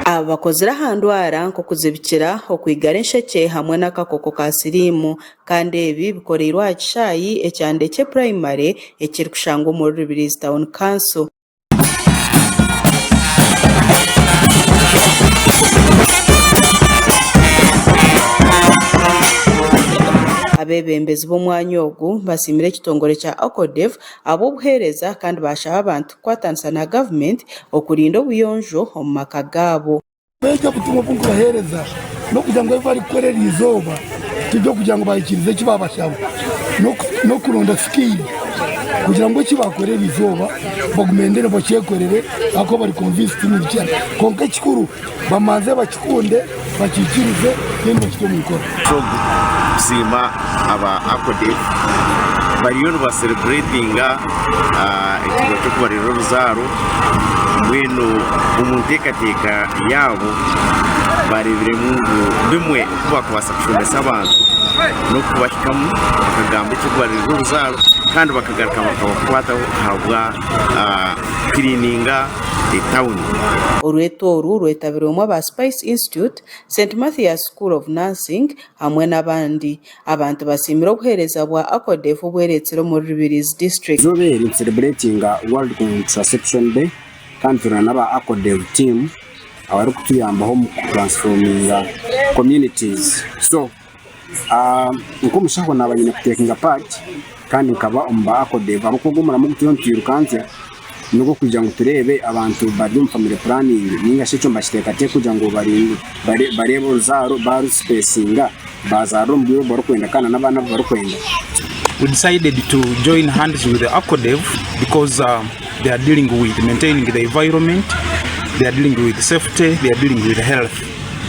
Aba bakozire aha ndwara nk'okuzibikira, okwigara enshekye hamwe n'akakooko ka siriimu kandi ebi bikoreirwe aha kishaayi ekya Ndekye Primary ekirikushangwa omuri Rubirizi Town Council. Abeebembezi b'omwanya ogu basiimire ekitongore kya ACODEV ahabw'obuheereza kandi baashaba abantu kukwatanisa na gavumenti okurinda obuyonjo omu maka gaabo. Beitu obutumwa obu nkubaheereza n'okugira ngu ebi barikukora eri izooba ti by'okugira ngu bahikiirize eki baabashaba, n'okuronda sikiili kugira ngu eki baakora eri izooba bagume nibakyekorere ahakuba bari convinced nibikira. Kwonka ekikuru bamanze bakikunde, bakiikirize then bakite omu nkora. Kusiima aba ACODEF bariyo niba celebratinga ekiro ky'okubarira oruzaaro mbwenu omu nteekateeka yaabo bareebiremu ngu bimwe oku bakubaasa kushomesa abantu n'okubahikamu bakagamba eky'okubarira oruzaaro kandi bakagaruka bakabakwataho ahabwa kukiriininga etawuni. Orweto oru rwetabirwemu aba Spice Institute, Saint Mathias School of Nursing hamwe n'abandi. Abantu basiimire obuheereza bwa ACODEF obweretsire omuri Rubirizi District. Eizooba eri nitusereburetinga World Contraception Day kandi turi n'aba ACODEV team abarikutuyambaho omu kutransforminga communities. So nk'omushaho naaba nyine kutekinga part kandi nkaba omu ba ACODEV ahabw'okuba ogu omurimo ogu turiyo nitwiruka nsya n'ogw'okwija ngu tureebe abantu bari omu family planning ninga shi ekyo nibakiteekateeka kugira ngu bareebe oruzaaro baarusipesinga baazaarira omu bwire obu barikwenda kandi n'abaana abu barikwenda. We decided to join hands with the ACODEV because they are dealing with maintaining the environment, they are dealing with safety, they are dealing with health.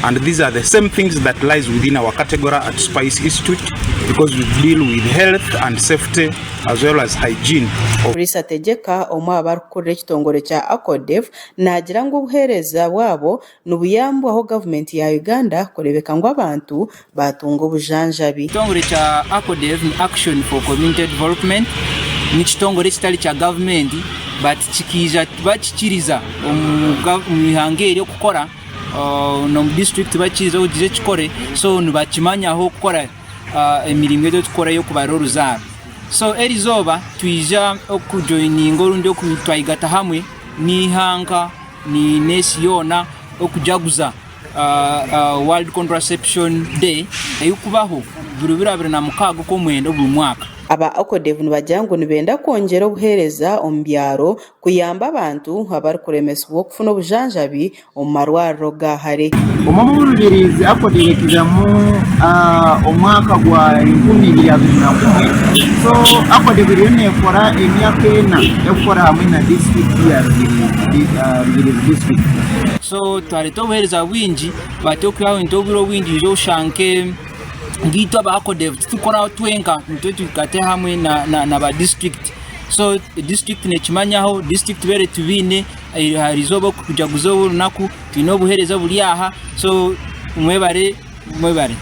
And these are the same things that lies within our category at Spice Institute because we deal with health and safety as well as hygiene of Risa Tegyeka, omwe aha barikukurira ekitongore kya ACODEV naagira ngu obuheereza bwabo nibuyambwaho gavumenti ya Uganda kureebeka ngu abantu baatunga obujanjabi. Ekitongore kya ACODEV ni Action for Community Development, nikitongore ekitari kya gavumenti but kikaija bakikiriza omu ihanga eri okukora n'omu disiturikiti bakikiriza kugira ekikore so nibakimanyaho kukora emirimo egi erikukora ey'okubarira oruzaaro. So erizooba twija okujoyininga orundi twayegata hamwe n'eihanga n'ensi yoona okujaguza World Contraception Day erikubaho buri biro 26 okw'omwenda buri mwaka. Aba ACODEV nibagira ngu nibenda kwongyera obuheereza omu byaro kuyamba abantu abarikuremesibwa okufuna obujanjabi omu marwariro ga hare. Omwe omu Rubirizi ACODEV ekizamu omwaka gwa 2021 so ACODEV eriyo nekora emyaka ena ekukora hamwe na disiturikiti ya Rubirizi disiturikiti. So twareta obuhereza bwingi but okwihaho nti obwire obwingi noija oshange nkaitwe aba ACODEV titurikukoraho twenka nitwe twikate hamwe na ba disiturikiti so disiturikiti nekimanyaho disiturikiti beere tubiine aha izooba okujaguza oru orunaku twine obuhereza oburi aha so mwebare mwebare.